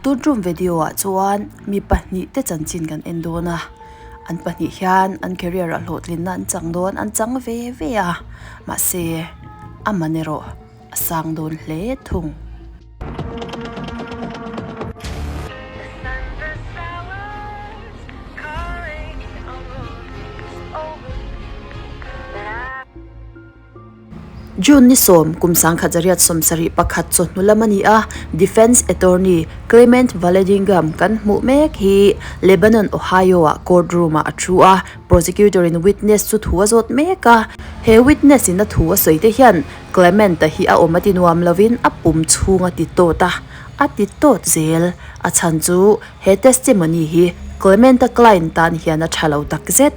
Tun tum video ah chuan mi pahnih te chanchin kan en dawn a, an pahnih hian an career ah hlawhtlinna an chang dawn an chang ve ve a, mahse a man erawh a sang dawn hle thung. June ni sawm, kum 1971 chawhnu lam a ni a, Defense Attorney Clement Vallandigham kan hmuh mek hi Lebanon, Ohio-ah court room-ah a thu a, prosecutor-in witness chu thu a zawt mek a. He witness-in a thu a sawi te hian Clement-a hi a awm a ti nuam lovin a pum chhung a ti tawt a, a ti tawt zel. A chhan chu He testimony hi Clement-a client tan hian a tha lo tak zet.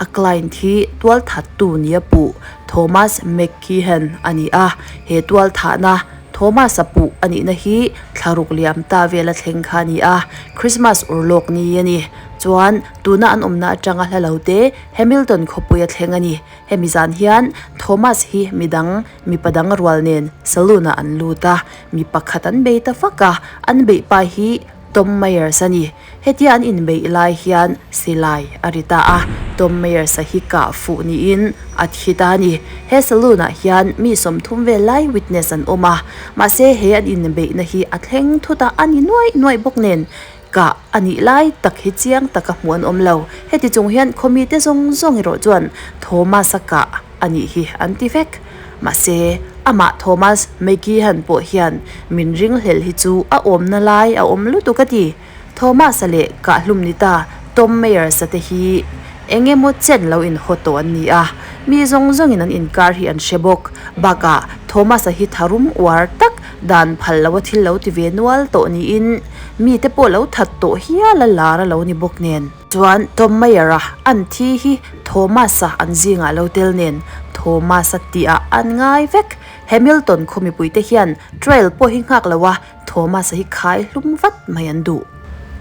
A client hi tualthattu nia puh Thomas McKeehan a ni a, he tualthahna Thomas-a puh a nihna hi thlaruk liam ta vela thleng kha a ni a, Christmas urlawk ni a ni. Chuan tuna an awmna atanga hla lo te Hamilton khawpuia thleng a ni. Hemi zan hian Thomas hi midang mipa dang rual nen saloon-ah an lut a, mi pakhat an bei ta vak a, an beih pa hi Tom Myers a ni. Hetia an inbeih lai hian silai a ri ta a, Tom Myers-a hi kah fuh niin a thi ta a ni. He saloon-ah hian mi 30 vel lai witness an awm a, mahse he an inbeihna hi a thleng thut a, a ni nuaih nuaih bawk nen kah a nih lai tak hi chiang taka hmuh an awm lo. Heti chung hian khawmite zawng zawng erawh chuan Thomas-a kah a nih hi an ti vek. Mahse, amah Thomas McGeehan pawh hian min ringhlel hi chu a awmna lai a awm lutuk a ti. Thomas-a leh kahhlum ni ta Tom Meyers-a te hi eng emaw chen lo inhaw tawh an ni a, mi zawng zawngin an inkar hi an hre bawk. Bakah, Thomas-a hi tharum uar tak dan phal loa thil lo ti ve nual tawh niin mite pawh lo that tawh hial a lar a lo ni bawk nen. Chuan Tom Meyer-a an thi hi Thomas-a an zingah lo tel nen Thomas-a tihah an ngai vek. Hamilton khaw mipuite hian trial pawh hi nghak lo a, Thomas-a hi khai hlum vat mai an duh.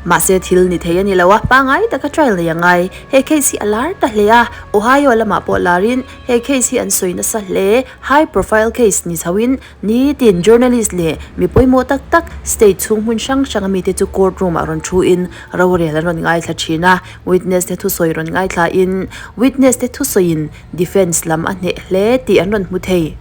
Mahse thil ni thei a ni lo a, pangai taka trial nei a ngai. He case hi a lar ta hle a, Ohio lamah pawh larin he case hi an sawi nasa hle. High profile case ni chhoin Nitin journalist leh mi pawimawh tak tak state chhung hmun hrang hrang a mite chu court room ah rawn thu in rorel an rawn ngaithla thin a, witness te thusawi rawn ngaithla in witness te thusawi in defence lam a hneh hle tih an rawn hmu thei.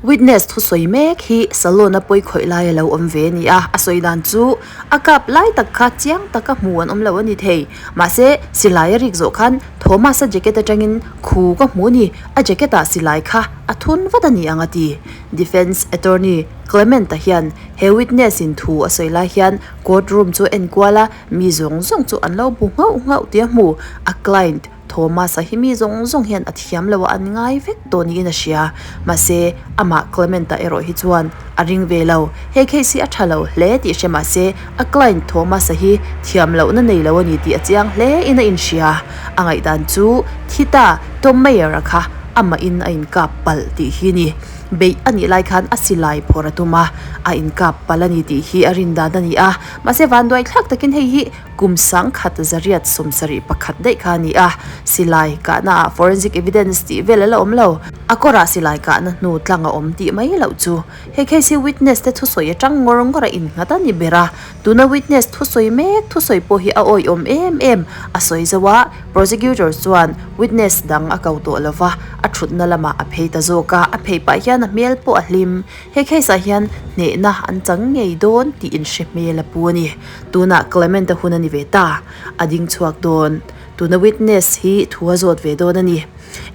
Witness thusawi mek hi salon a pawi khawih lai a lo awm ve a ni a, a sawi dan chu a kap lai tak kha chiang taka hmu an awm lo a ni thei. Mahse silai a rik zawh khan Thomas a jacket atangin khu ka hmu a ni, a jacket ah silai kha a thun vat a ni ang a ti. Defence Attorney Clement-a hian he witness in thu a sawi lai hian court room chu a enkual a, mi zawng zawng chu an lo bu nghauh nghauh tih a hmu. A client Thomas-a hi mi zawng zawng hian a thiam lo a an ngai vek tawh niin a hria. Mahse, amah Clement-a erawh hi chuan a ring ve lo. He case hi a tha lo hle tih hre mahse, a client Thomas-a hi thiam lohna nei lo a ni tih a chiang hle in a inhria. A ngaihdan chu thi ta Tom Meyer-a kha amahin a inkap palh tih hi ni. Beih a nih lai khan a silai phawrh a tum a, a inkap palh a ni tih hi a rin dan a ni a. Mahse vanduai thlak takin hei hi kum 1971 daih kha a ni a, silai kahna ah forensic evidence tih vel a la awm lo. A kawrah silai kahna hnu tlang a awm tih mai loh chu he case hi witness te thusawi atang ngawr ngawr a innghat a ni ber a. Tuna witness thusawi mek thusawi pawh hi a awihawm em em a sawi zo a, prosecutor chuan witness dang a ko tawh lo va, a thutna lamah a phei ta zawk a, a phei pah hian a hmel pawh a hlim. He case ah hian hnehna an chang ngei dawn tih inhre hmel a pu a ni. Tunah Clement-a hun a ni ve ta, a ding chhuak dawn. Tuna witness hi thu a zawt ve dawn a ni.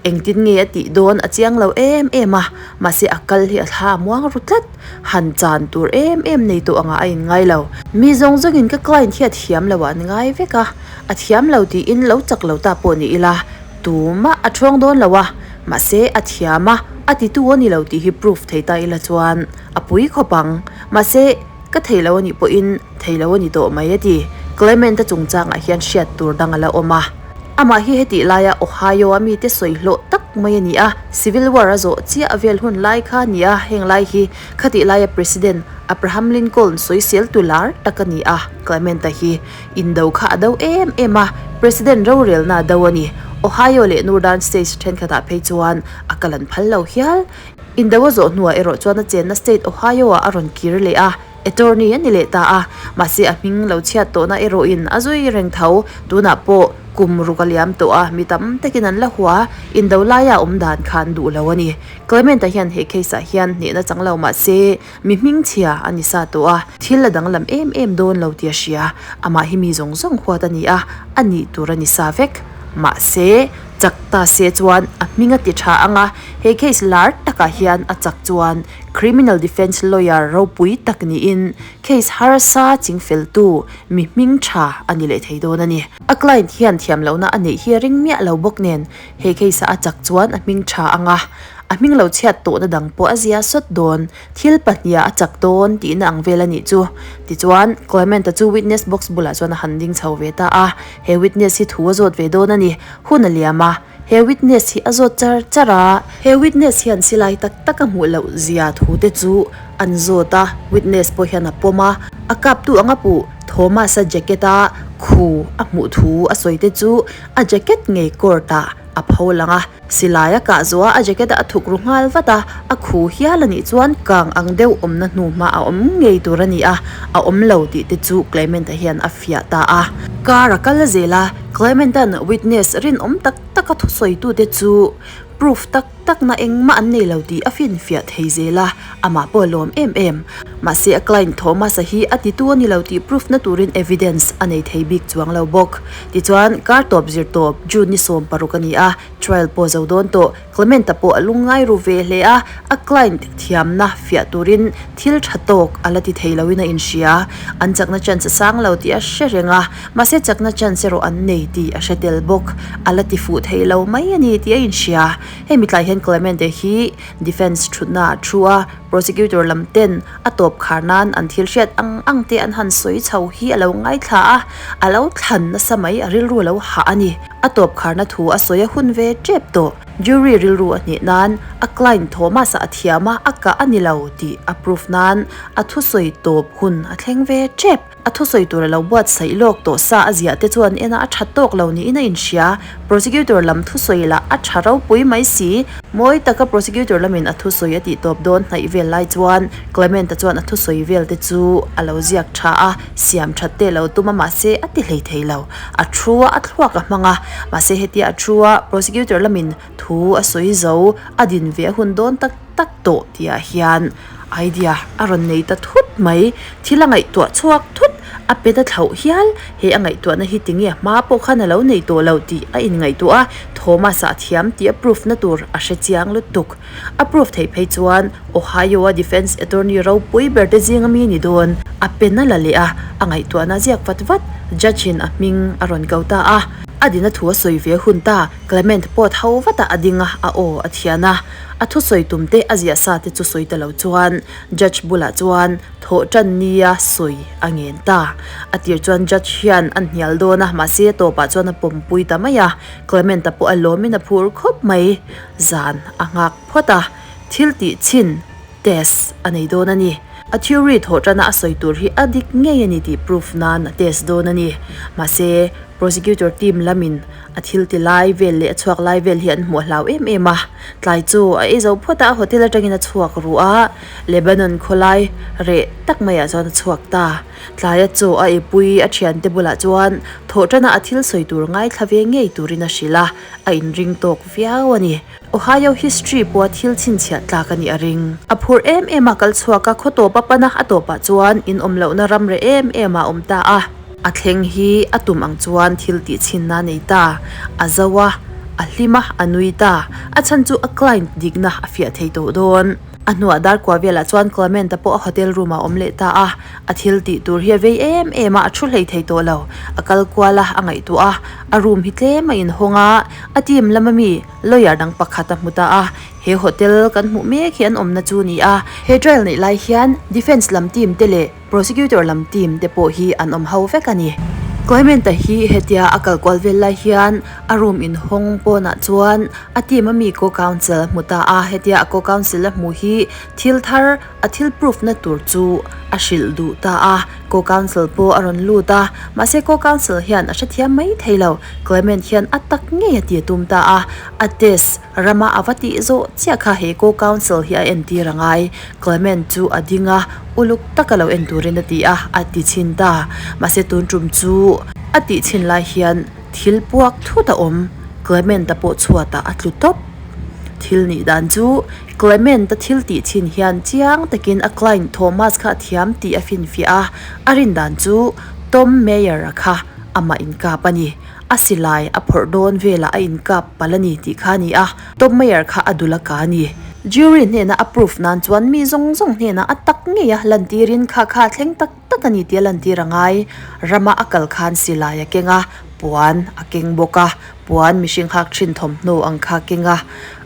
Engtin nge a tih dawn a chiang lo em em a, mahse a kal hi a thla a muang ru tlat. Han chan tur em em nei tawh angah a inngai lo. Mi zawng zawngin ka client hi a thiam lo ah an ngai vek a, a thiam lo tiin lo chak lo ta pawh ni ila tumah a thuang dawn lo a, mahse a thiam a, a titu a ni lo tih hi proof thei ta ila chuan a pui khawp ang. Mahse ka thei lo a nih pawhin thei lo a ni tawh mai a ti. Clement-a chungchangah hian hriat tur dang a la awm a. Amah hi hetih laia Ohio-a mite sawi hlawh tak mai a ni a, Civil War a zawh chiah vel hun lai kha a ni a, heng lai hi khatih laia President Abraham Lincoln sawisel tu lar tak a ni a, Clement-a hi indo kha a do em em a, President rorelna a do a ni. Ohio leh Northern States thenkhatah phei chuan a kal an phal lo hial. Indo a zawh hnuah erawh chuan a chenna state Ohio-ah a rawn kir leh a. Attorney a ni leh ta a, mahse a hming lo chhiat tawhna erawhin a zui reng tho. Tunah pawh kum ruk a liam tawh a, mi tam takin an la hua, indo laia awm dan kha an duh lo a ni. Clement-a hian he case-ah hian hnehna chang lo mahse mi hmingchhia a ni sa tawh a, thil a danglam em em dawn lo tih a hria. Amah hi mi zawng zawng huat a ni a, a nih tur a ni sa vek. Mahse, chak ta se chuan a hming a ti tha ang a, he case lar takah hian a chak chuan Criminal defence lawyer ropui tak niin case harsa chingfeltu mi hming tha a ni leh thei dawn a ni. A client hian thiamlohna a neih hi a ring miah lo bawk nen he case a a chak chuan a hming tha ang a, a hming lo chhiat tawhna dang pawh a zia sawt dawn. Thil pahniha a chak dawn tihna ang vel a nih chu. Tichuan, Clement-a chu witness box bulah chuan a han ding chho ve ta a, he witness hi thu a zawt ve dawn a ni. Hun a liam a. He witness hi a zawt char char a. He witness hian silai tak tak a hmuh loh zia thu te chu an zawt a, witness pawh hian a pawm a. A kaptu anga puh Thomas-a jacket a khu a hmuh thu a sawi te chu a jacket ngei court ah a pho lang a. Silai a kah zawh a, a jacket a thuk ru nghal vat a, a khu hial a nih chuan kang ang deuh awmna hnu hma a awm ngei tur a ni a, a awm lo tih te chu Clement-a hian a fiah ta a. Car a kal zel a. Clement-a'n witness rinawm tak taka thusawitute chu proof tak takna engmah an nei lo tih a finfiah thei zel a, amah pawh a lawm em em. Mahse a client Thomas-a hi a titu a ni lo tih proof na turin evidence a nei thei bik chuang lo bawk. Tichuan, kar tawp zir tawp June ni 16 a ni a, trial pawh zo dawn tawh. Clement-a pawh a lungngai ru ve hle a, a client thiamna fiah turin thil tha tawk a la ti thei loin a inhria. An chakna chance a sang lo tih a hre reng a, mahse chakna chance erawh an nei tih a hre tel bawk. A la ti fuh thei lo mai a ni tih a inhria. Hemi tlai hian Clement-a hi defence thutna a thu a, prosecutor lam ten a tawp khar nan an thil hriat ang ang te an han sawi chho hi a lo ngaithla a, a lo thlan nasa mai a rilru a lo hah a ni. A tawp kharna thu a sawi a hun ve tep tawh. Jury rilru a hneh nan a client Thomas-a a thiam a, a kah a ni lo tih a proof nan a thusawi tawp hun a thleng ve tep. A thusawi tur a lo buatsaih lawk tawh sa a ziah te chuan en a a tha tawk lo niin a inhria. Prosecutor lam thusawi lah a tha ropui mai si. Mawi taka prosecutor lamin a thusawi a tih tawp dawn hnaih vel lai chuan Clement-a chuan a thusawi vel te chu a lo ziak tha a, siam that te lo tum a mahse a ti hlei thei lo. A thu a, a thluak a hmang a, mahse hetia a thu a, prosecutor lamin thu a sawi zo, a din ve a hun dawn tak tak tawh tihah hian idea a rawn nei ta thut mai. Thil a ngaihtuah chhuak thut, a pet a thlauh hial. He a ngaihtuahna hi tinge a hma pawh khan a lo nei tawh lo tih a inngaihtuah a, Thomas-a a thiam tih a proof na tur a hre chiang lutuk. A proof theih phei chuan Ohio-a defense attorney ropui ber te zinga mi ni dawn. A pen a la leh a, a ngaihtuahna a ziak vat vat. Judge-in a hming a rawn ko ta a. A dina thu a sawi ve hun ta. Clement pawh tho vatah a ding a, a aw a thian a. A thusawi tum te a ziah sa te chu sawi ta lo chuan judge bulah chuan thawh tan nia sawi a ngen ta. A tir chuan judge hian a hnial dawn a, mahse a tawpah chuan a pawmpui ta mai a. Clement-a pawh a lawmin a phur khawp mai. Zan a nghak phawt a, thil tih chhin, test, a nei dawn a ni. A theory thawh tana a sawi tur hi a dik ngei a ni tih proof nan a test dawn a ni. Mahse, prosecutor team lamin a thil ti lai vel leh a chhuak lai vel hi an hmuh a hlau em em a. Tlai chu a ei zo phawt a, a hotel atangin a chhuak ruh a, Lebanon khawlai reh tak maiah chuan a chhuak ta. Tlaia chaw a eipui a thiante bulah chuan thawh tana a thil sawi tur ngaithla ve ngei turin a hrilh a. A inring tawk viau a ni. Ohio history pawha thil chhinchhiah tlak a nih a ring. A phur em em a kal chhuak a, khaw tawp a pan a, a tawpah chuan in awm lohna ram reh em em ah a awm ta a. A thleng hi a tum ang chuan thil tih chhinna a nei ta. A zo a, a hlim a, a nui ta. A chhan chu a client dikna a fiah thei tawh dawn. A hnuah darkua velah chuan Clement-a pawh a hotel room ah a awm leh ta a. A thil tih tur hi a vei em em a, a thu hlei thei tawh lo. A kal kual a, a ngaihtuah a, a room hi tlem a inhawng a, a team lama mi lawyer dang pakhat a hmu ta a. He hotel kan hmuh mek hi an awmna chu a ni a. He trial neih lai hian defence lam team te leh prosecutor lam team te pawh hi an awm ho vek a ni. Clement-a hi hetia a kal kual vel lai hian a room inhawng pawnah chuan a team a mi co-counsel a hmu ta a. Hetia a co-counsel a hmuh hi thil thar A thil proof na tur chu a hrilh duh ta a. Co-counsel pawh a rawn lut a, mahse co-counsel hian a hrethiam mai thei lo. Clement hian a tak ngei a ti a tum ta a, a test rama a va tih zawh chiah kha he co-counsel hi a entir a ngai. Clement chu a ding a, uluk taka lo en turin a ti a, a ti chhin ta. Mahse tun tum chu a tih chhin lai hian thil puak thut a awm, Clement-a pawh chhuatah a tlu tawp. Thil nih dan chu Clement-a thil tih chhin hian chiang takin a client Thomas kha a thiam tih a finfiah a, a rin dan chu Tom Meyer-a kha amah inkap a ni. A silai a phawrh dawn velah a inkap palh a ni tih kha a ni a, Tom Meyer kha a dul a ka a ni. Jury hnena a proof nan chuan mi zawng zawng hnena a tak ngei a lantirin kha kha a thleng tak tak a ni tih a lantir a ngai. Rama a kal khan silai a keng a, puan a keng bawk a, puan mihring hak thin thawmhnaw ang kha a keng a,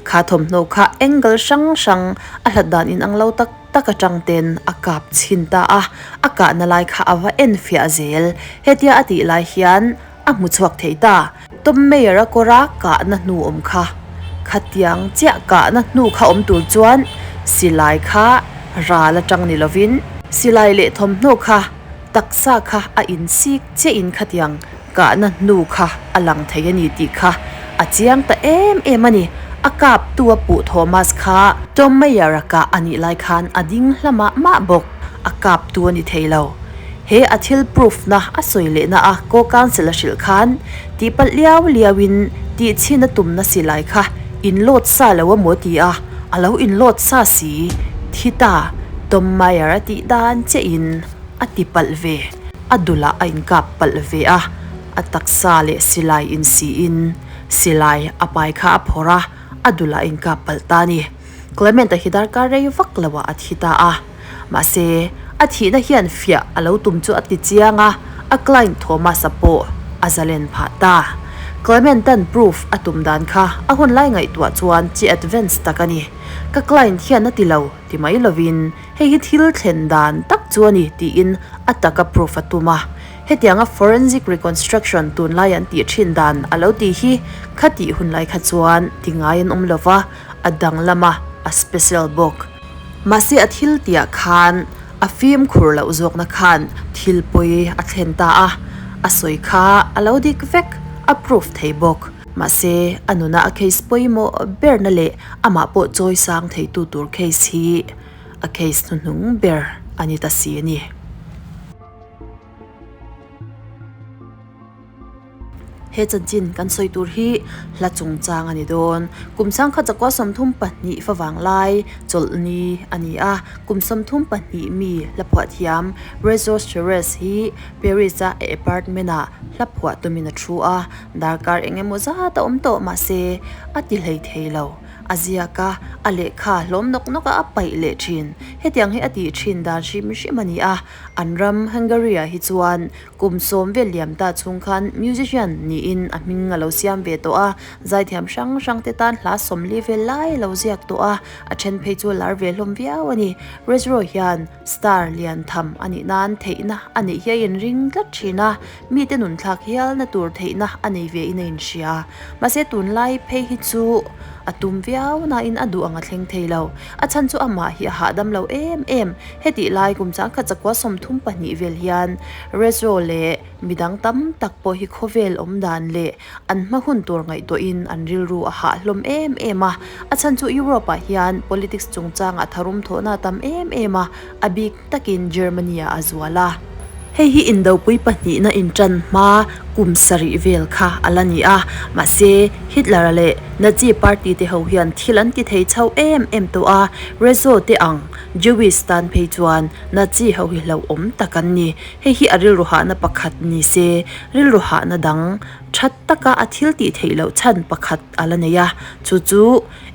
kha thawmhnaw kha angle hrang hrang a hlat dan inang lo tak tak atang ten a kap chhin ta a, a kahna lai kha a va en fiah zel. Hetia a tih lai hian a hmu chhuak thei ta. Tom Meyer a kawr a kahna hnu awm kha. Khatiang chiah kahna hnu kha awm tur chuan silai kha ral atang ni lovin silai leh thawmhnaw kha taksa kha a insik chiah in khatiang kahna hnu kha a lang thei a ni tih kha a chiang ta em em a ni. A kap tu a puh Thomas kha Tom Meyer a kah a nih lai khan a ding hla mah mah bawk. A kap tu a ni thei lo. He a thil proof na a sawi leh na a co-counsel a hrilh khan tihpalh liau liau in tih chhin a tum na si lai kha in load sa lo a maw ti a, a lo in load sa si. Thi ta Tom Meyer a tih dan chiah in a ti palh ve. A dulah a inkap palh ve a, a taksa leh silai insiin silai a pai kha a phawrh a, a dulah a inkap palh ta a ni. Clement-a hi darkar rei vak loah a thi ta a, mahse a thihna hian fiah a lo tum chu a ti chiang a, a client Thomas-a pawh a zalen phah ta. Clement-a'n proof a tum dan kha a hun lai ngaihtuah chuan chi advance tak a ni. Ka client hian a ti lo ti mai lovin Hei hi thil thlen dan tak chu a ni tiin a taka proof a tum a. Hetianga forensic reconstruction tunlai an tih thin dan a lo tih hi khatih hunlai kha chuan ti ngai an awm lova, a danglam a, a special bawk. Mahse a thil tiah khan a fimkhur loh zawkna khan thil pawi a thlen ta a, a sawi kha a lo dik vek, a proof thei bawk. Mahse a nuna a case pawimawh berna leh amah pawh chawi sang theitu tur case hi a case hnuhnung ber a ni ta si a ni. He chanchin kan sawi tur hi hla chungchang a ni dawn. Kum sangkhat zakua 32 favang lai chawlhni a ni a, kum 32 mi hla phuah thiam Rezos Cherez hi Paris-a a apartment-ah hla phuah tumin a thu a, darkar eng emaw zat a awm tawh mahse a ti hlei thei lo. A ziak a, a lehkha hlawm nawk nawk a a paih leh thin. Hetiang hi a tih thin dan hrim hrim a ni a, an ram Hungary-ah hi chuan kum sawm vel liam ta chhung khan musician niin a hming a lo siam ve tawh a, zaithiam hrang hrang te tan hla sawmli vel lai a lo ziak tawh a, a then phei chu a lar ve hlawm viau a ni. Rezro hian star lian tham a nih nan theihna a neih hi a inring tlat thin a, mite nunthlak hialna tur theihna a nei ve in a inhria. Mahse tunlai phei hi chu a tum viau nain a duh ang a thleng thei lo. A chhan chu amah hi a hahdam lo em em. Hetih lai kum changkhat zakua 32 vel hian Rezro leh midang tam tak pawh hi khawvel awm dan leh an hma hun tur ngaihtuahin an rilru a hah hlawm em em a. A chhan chu Europe ah hian politics chungchangah tharum thawhna a tam em em a, a bik takin Germany-ah a zual a. Hei hi indopui pahnihna intan hma kum sarih vel kha a la ni a, mahse Hitler-a leh Nazi party te ho hian thil an ti thei chho em em tawh a, Rezo te ang Jewish tan phei chuan Nazi ho hi hlauhawm tak an ni. Hei hi a rilru hahna pakhat ni se, rilru hahna dang that taka a thil tih theih loh chhan pakhat a la nei a, chu chu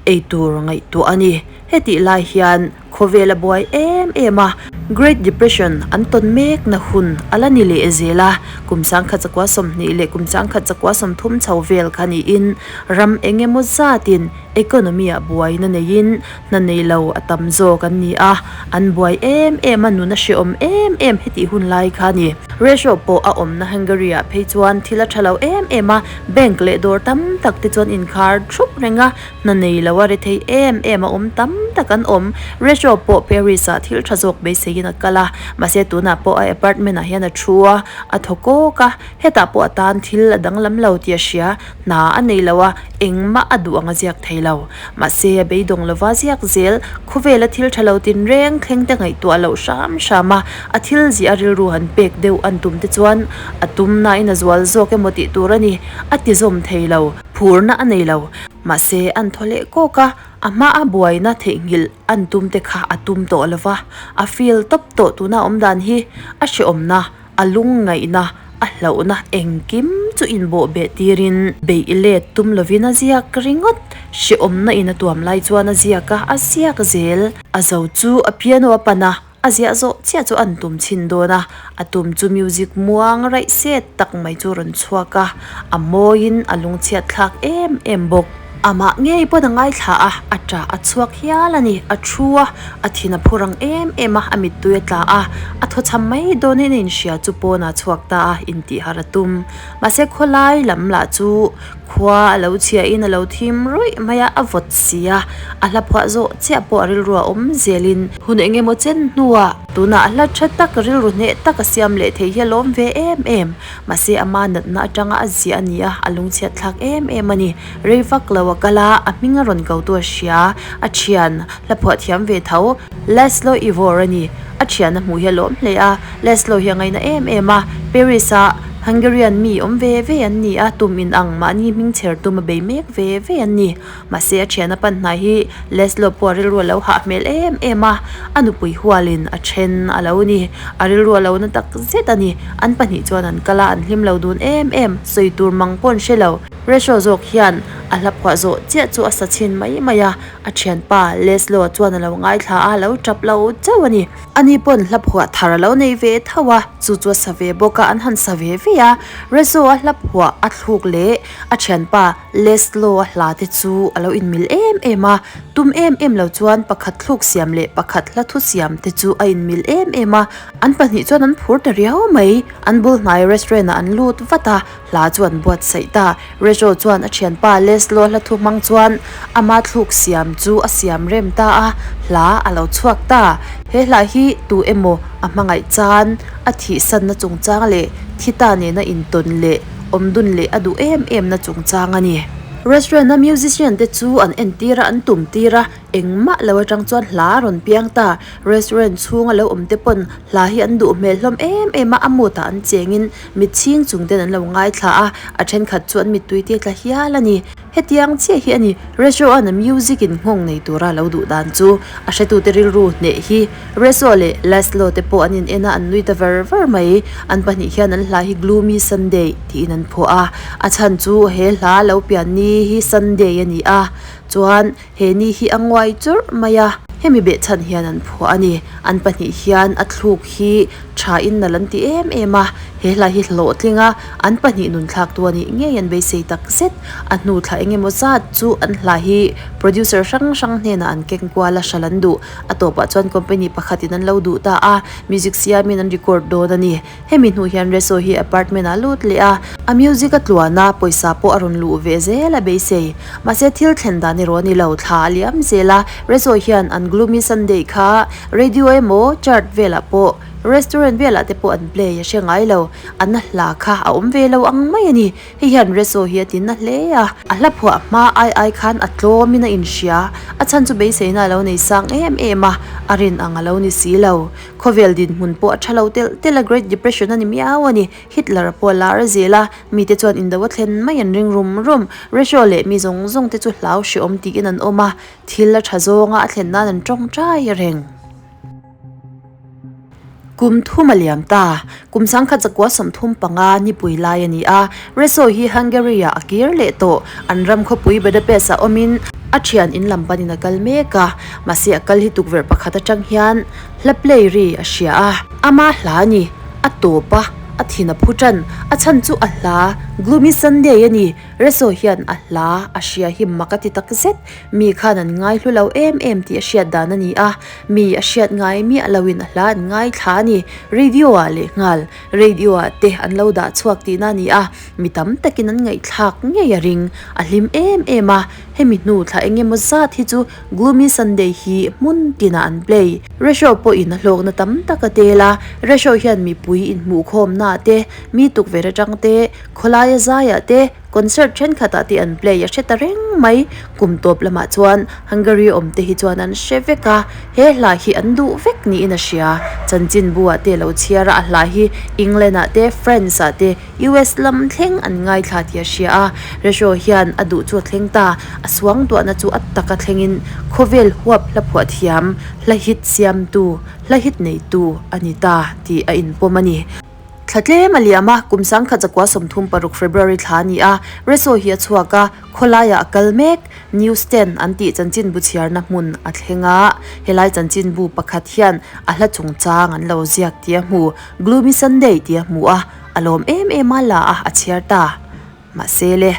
eitur ngaihtuah a ni. Hetih lai hian Khawvel a buai em em a, Great Depression an tawn mekna hun a la ni leh zel a, kum 1920 leh kum 1930 chho vel kha niin ram eng emaw zatin economy ah buaina neiin hna nei lo a tam zawk an ni a, an buai em em a, nun a hrehawm em em hetih hun lai kha a ni. Resho pawh a awmna Hungary ah phei chuan thil a tha lo em em a, bank leh dawr tam tak te chuan inkhar thup reng a, hna nei lo a ri thei em em a awm tam tak an awm. Resho pawh Paris ah thil tha zawk beiseiin a kal a, mahse tunah pawh a apartment ah hian a thu a, a thaw kawk a, hetah pawh a tan thil a danglam lo tih a hria, hna a nei lo a, engmah a duh ang a ziak thei lo. Mahse a beidawng lova ziak zel, khawvela thil tha lo tinreng thleng te ngaihtuah loh hram hram a, a thil ziah a rilru han pek deuh an tum te chuan a tum nain a zual zawk emaw tih tur a ni, a ti zawm thei lo, phurna a nei lo. Mahse an thaw leh kawk a, a hmaa buaina theihnghilh an tum te kha a tum tawh lova, a feel tawp tawh tuna awmdan hi a hrehawmna. A lungngaihna, a hlauhna engkim chu inbawh beh tirin beih let tum lovin a ziak ringawt. Hrehawmna in a tuam lai chuan a ziak a, a ziak zel. A zo chu a piano a pan a, a ziah zawh chiah chu an tum chhin dawn a, a tum chu music muang raih set tak mai chu a rawn chhuak a, a mawiin a lungchhiat thlak em em bawk. Amah ngei pawn a ngaithla a, a ṭah a chhuak hial a ni. A thu a, a thin a phu rang em em a, a mittui a tla a, a thaw cham mai dawnin a inhria chu pawnah a chhuak ta a, intih harh a tum. Mahse khawlai lam lah chu khua a lo chhiahin a lo thim ruih mai a, a vawt si a, a hla phuah zawh chiah pawh a rilru a awm zelin hun eng emaw chen hnuah tunah a hla tha tak rilru hneh tak a siam leh thei hi a lawm ve em em. Mahse ama natna atanga a ziah a ni a, a lungchhiat thlak em em a ni. Rei vak lo a kal a, a hming a rawn ko tu a hria, a thian, hla phuah thiam ve tho, Laszlo Ivor a ni. A thian a hmuh hi a lawm hle a, Laszlo hi a ngaina em em a, Paris a Hungarian mi awm ve ve an ni a, tum in ang mahni hming chher tum a bei mek ve ve an ni. Mahse a thian a pan hnai hi Laszlo pawh a rilru a lo hah hmel em em a, a nupui hualin a then a lo ni. A rilru a lo na tak zet a ni. An pahnih chuan an kal a, an hlim lo dun em em, sawi tur mang pawh an hre lo. Resho zawk hian a hla phuah zawh chiah chu a sa chhin mai mai a, a thianpa Leslo chuan a lo ngaithla a, a lo tap lo chauh a ni. Ani pawn hla phuah thar a lo nei ve tho a, chu chu a sa ve bawk a, an han sa ve ve a. Resho a hla phuah a thluk leh a thianpa Leslo a hla te chu a lo inmil em em a, tum em em lo chuan pakhat thluk siam leh pakhat hla thu siam te chu a inmil em em a, an pahnih chuan an phur ta riau mai. An bul hnai restaurant ah an lut vat a. Hla chu an buatsaih ta. Rejo chuan a thianpa Leslo hla thu hmang chuan ama thluk siam chu a siam rem ta a, hla a lo chhuak ta. He hla hi tu emaw a hmangaih chan, a thihsanna chungchang leh thi ta nena intawn leh awmdun leh a duh em emna chungchang a ni. Restaurant-a musician te chu an entir a, an tum tir a, engmah lo atang chuan hla a rawn piang ta. Restaurant chhunga lo awm te pawn hla hi an duh hmel hlawm em em a, a mood ah an chengin Mit chhing chung ten an lo ngaithla a, a thenkhat chu an mittui te tla hial a ni. Hetiang chiah hi a ni, Resho-a'n a music in nghawng nei tura lo duh dan chu a hretute rilru hneh hi. Resho leh Laszlo te pawh an in en a, an nui ta ver ver mai. An pahnih hian an hla hi Gloomy Sunday tiin an phuah a, a chhan chu he hla lo pian ni hi Sunday a ni a, chuan He ni hi a nguai churh mai a, hemi behchhan hian an phuah a ni. An pahnih hian a thluk hi tha in nalh an ti em em a, he hla hi hlawhtling a, an pahnih nun thlak tu a nih ngei an beisei tak zet. A hnu thla eng emaw zat chu an hla hi producer hrang hrang hnenah an keng kual a, hral an duh. A tawpah chuan company pakhatin an lo duh ta a, music siamin an record dawn a ni. Hemi hnu hian Reso hi apartment ah lut leh a, a music a tluan a, pawisa pawh a rawn luh ve zel a beisei. Mahse thil thlen dan erawh a ni lo, thla a liam zel a, Reso hian an Gloomy Sunday kha radio emaw chart velah pawh restaurant velah te pawh an play a hre ngai lo, an hla kha a awm ve lo ang mai a ni. Hei hian Reso hi a ti na hle a, a hla phuah hma ai ai khan a tlawmin a inhria, a chhan chu beiseina a lo nei sang em em a, a rin ang a lo ni si lo. Khawvel dinhmun pawh a tha lo telh telh a, Great Depression a ni miau a ni. Hitler-a pawh a lar zel a, mite chuan indo a thlen mai an ring rum rum. Resho leh mi zawng zawng te chu hlau hrehawm tiin an awm a, thil a tha zawnga a thlen nan an tawngtai reng. Kum thum a liam ta. Kum sangkhat zakua 35 nipui lai a ni a, Resho hi Hungary-ah a kir leh tawh. An ram khawpui Budapest-ah awmin a thian in lam panin a kal mek a, mahse a kal hi tukverh pakhat atang hian Hla play ri a hria a, ama hla a ni, a tawp a, A thin a phu ṭan. A chhan chu a hla Gloomy Sunday a ni. Reso hian a hla a hria hi mak a ti tak zet. Mi khan an ngaihlu lo em em tih a hriat dan a ni a. Mi a hriat ngai miah loin a hla an ngaithla a ni. Radio ah leh nghal radio ah te an lo dah chhuak tihna a ni a. Mi tam takin an ngaihthlak ngei a ring. A hlim em em a. Hemi hnu thla eng emaw zat hi chu Gloomy Sunday hi hmun tinah an play. Resho pawhin a hlawkna tam tak a tel a, Resho hian mipui inhmuhkhawmnaah te, mi tukverh atang te, khawlaia zaiah te, concert thenkhatah te an play a hre ta reng mai. Kum tawp lamah chuan Hungary awm te hi chuan an hre vek a, he hla hi an duh vek niin a hria. Chanchinbu ah te a lo chhiar a, a hla hi England ah te, France ah te, US lam thleng an ngaithla tih a hria a, Resho hian a duh chu a thleng ta, a suangtuahna chu a taka thlengin khawvel huap hla phuah thiam, hla hit siamtu, hla hit neitu a ni ta tih a inpawm a ni. Thla tlem a liam a, kum sangkhat zakua 36 February thla a ni a, Resho hi a chhuak a, khawlaiah a kal mek. News ten an tih chanchinbu chhiarna hmun a thleng a, helai chanchinbu pakhat hian a hla chungchang an lo ziak tih a hmu, Gloomy Sunday tih a hmu a, A lawm em em a la a, a chhiar ta. Mahse le,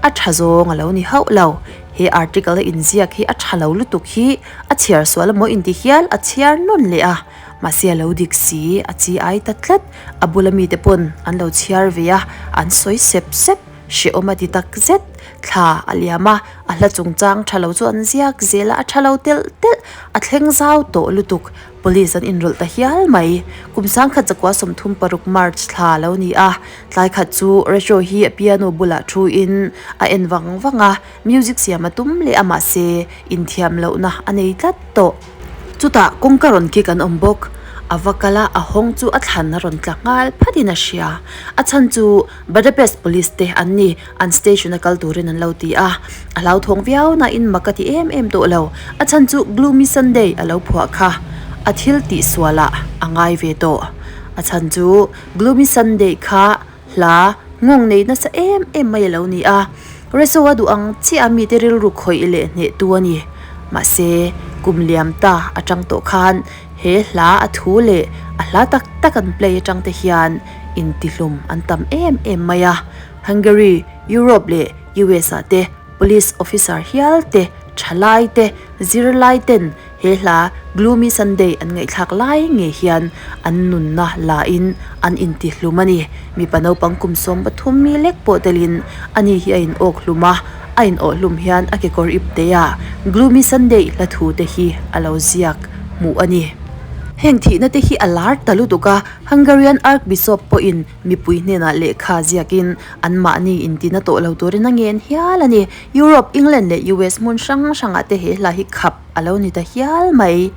a tha zawng a lo ni hauh lo. He article a inziak hi a tha lo lutuk hi a chhiar sual amaw inti hial a chhiar nawn leh a. Mahse a lo dik si, a chi ai ta tlat. A bula mite pawn an lo chhiar ve a, an sawi sep sep. Hrehawm a ti tak zet. Thla a liam a, a hla chungchang tha lo chu an ziak zel a, a tha lo telh telh. A thleng zau tawh lutuk. Police an inrawlh ta hial mai. Kum sangkhat zakua 36 March thla a lo ni a, tlai khat chu Resho hi a piano bulah thu in a en vang vang a, music siam a tum leh a mahse inthiam lohna a nei tlat tawh. Chutah kawngka rawn kik an awm bawk. A va kal a, a hawng chu a thlan a rawn tla nghal phatin a hria. A chhan chu Budapest Police te an ni, an station a kal turin an lo ti a. A hlauthawng viau nain mak a ti em em tawh lo. A chhan chu Gloomy Sunday a lo phuah kha a thil tih sualah a ngai ve tawh. A chhan chu Gloomy Sunday kha hla nghawng nei nasa em em mai a lo ni a. Reso a duh ang chiah a mite rilru khawih leh hnehtu a ni. Mahse, kum liam ta atang tawh khan he hla a thu leh a hla tak tak an play atang te hian intihlum an tam em em mai a. Hungary, Europe leh US ah te Police officer hial te, thalai te, zirlai ten he hla Gloomy Sunday an ngaihthlak lai ngei hian an nunna la in an intihlum a ni. Mipa naupang kum 13 mi lek pawh telin ani hi a in awk hlum a, a in awh hlum hian a kekawr ip tei a Gloomy Sunday hla thu te hi a lo ziak hmuh a ni. Heng thihna te hi a lar ta lutuk a, Hungarian Archbishop pawhin Mipui hnenah lehkha ziakin anmahni intina tawh lo turin a ngen hial a ni. Europe, England leh US hmun hrang hrangah te he hla hi khap a lo ni ta hial mai.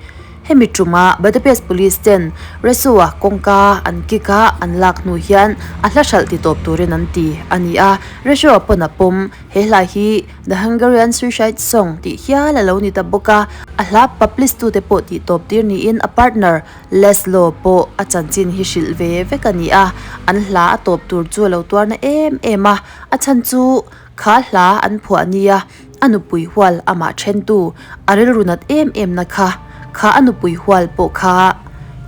Hemi ṭuma Budapest Police ten Reso-a kawngka an kick a, an lak hnu hian a hla hralh ti tawp turin an ti a ni a. Reso-a pawn a pawm. He hla hi The Hungarian Suicide Song tih hial a lo ni ta bawk a. A hla publish tute pawh tih tawp tir niin a partner Leslo pawh a chanchin hi hrilh ve vek a ni a, an hla a tawp tur chu a lo tuar na em em a, a chhan chu kha hla an phuah nia a nupui hual amah thentu a rilru nat em em na kha, kha a nupui hual pawh kha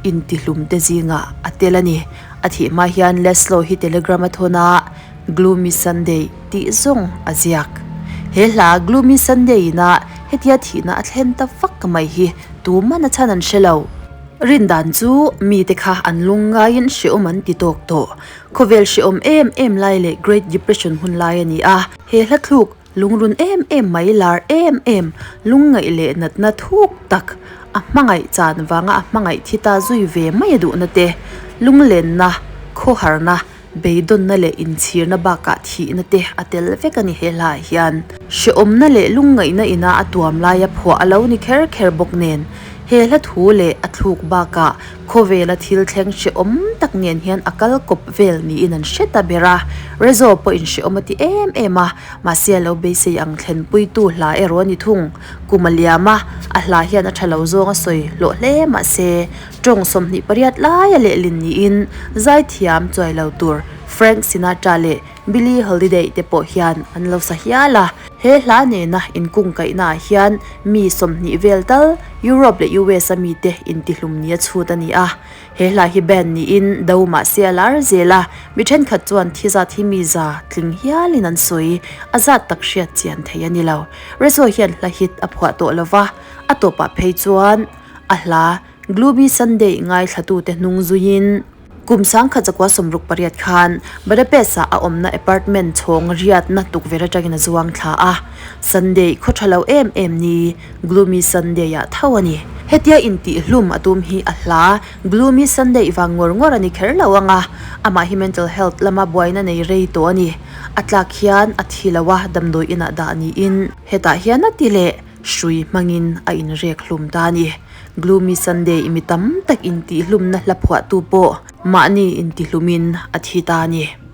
intihlum te zingah a tel a ni. A thih hma hian Leslo hi telegram a thawn a, Gloomy Sunday tih zawng a ziak. He hla Gloomy Sunday ina hetia thihna a thlen ta vak mai hi tuman a chhan an hre lo. Rindan chu mite kha an lung ngaiin hrehawm an ti tawk tawh. Khawvel hrehawm em em lai leh Great Depression hun lai a ni a, he hla thluk lungrun em em mai lar em em lungngaih leh natna thuk tak a hmangaih chan vanga a hmangaih thi ta zui ve mai a duhna te, lunglenna, khawharna, Beidawnna leh inchhirna bakah thihna te a tel vek a ni he hlaah hian. Hrehawmna leh lungngaihna ina a tuam laia phuah a lo ni kher kher bawk nen, he hla thu leh a thluk bakah khawvela thil thleng hrehawm tak nen hian a kal kawp vel niin an hre ta ber a. Rezo pawhin hrehawm a ti em em a, mahse a lo beisei ang thlenpuitu hla erawh a ni thung. Kum a liam a, a hla hian a tha lo zawng a sawi hlawh hle mahse, Tawng 28 laia lehlin niin zaithiam chuai lo tur Frank Sinatra leh Billie Holiday te pawh hian an lo sa hial a. He hla nena inkungkaihnaah hian mi 20 vel tal Europe leh US a mite intihlum nia chhut a ni a. He hla hi band niin do mahse a lar zel a, mi thenkhat chuan thi zat hi mi za tling hialin an sawi, a zat tak hriat chian thei a ni lo. Rezo hian hla hit a phuah tawh lo va, a tawpah phei chuan a hla Gloomy Sunday ngaithlatute hnung zuiin kum 1968 khan Budapest-ah a awmna apartment chhawng riatna tukverh atangin a zuang thla a. Sunday khaw tha lo em em ni, Gloomy Sunday-ah tho a ni. Hetia intihhlum a tum hi a hla Gloomy Sunday vang ngawr ngawr a ni kher lo ang a, amah hi mental health lama buaina nei rei tawh a ni. A tlak hian a thi lo a, damdawi inah dah niin hetah hian a ti leh hrui hmangin a inrek hlum ta a ni. Gloomy Sunday i mi tam tak intihhlumna hla phuahtu pawh mahni intihlumin a thi ta a ni.